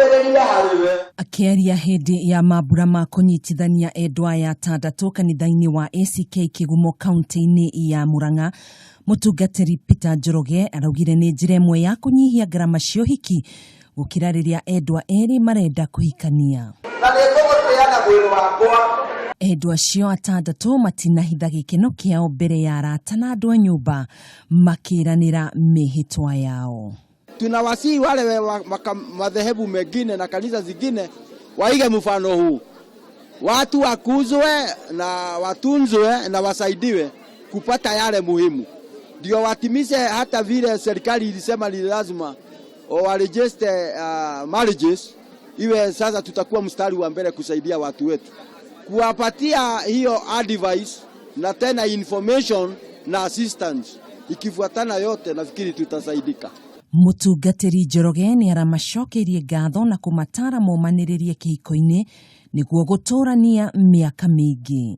Nyũmĩrĩrie harĩ we. Akĩaria hĩndĩ ya mambura ma kũnyitithania endwa aya atandatũ kanitha-inĩ wa ACK Kĩgumo kaunti-inĩ ya Murang'a, mũtungatĩri Peter Njoroge araugire nĩ njĩra ĩmwe ya kũnyihia ngarama cia ũhiki gũkĩra rĩrĩa endwa erĩ marenda kũhikania. Na nĩngũgũtĩĩa na mwĩrĩ wakwa. Endwa acio atandatũ matinahitha gĩkeno kĩao mbere ya arata na andũ a nyũmba makĩranĩra mĩhĩtwa yao. Tunawasihi wale wa madhehebu mengine na kanisa zingine waige mfano huu, watu wakuzwe na watunzwe na wasaidiwe kupata yale muhimu, ndio watimize hata vile serikali ilisema ni lazima waregister marriages iwe. Sasa tutakuwa mstari wa mbele kusaidia watu wetu, kuwapatia hiyo advice na tena information na assistance, ikifuatana yote, nafikiri tutasaidika. Mũtungatĩri Njoroge nĩ aramacokeirie ngatho na kũmatara momanĩrĩrie kĩhiko-inĩ nĩguo gũtũrania mĩaka mĩingĩ.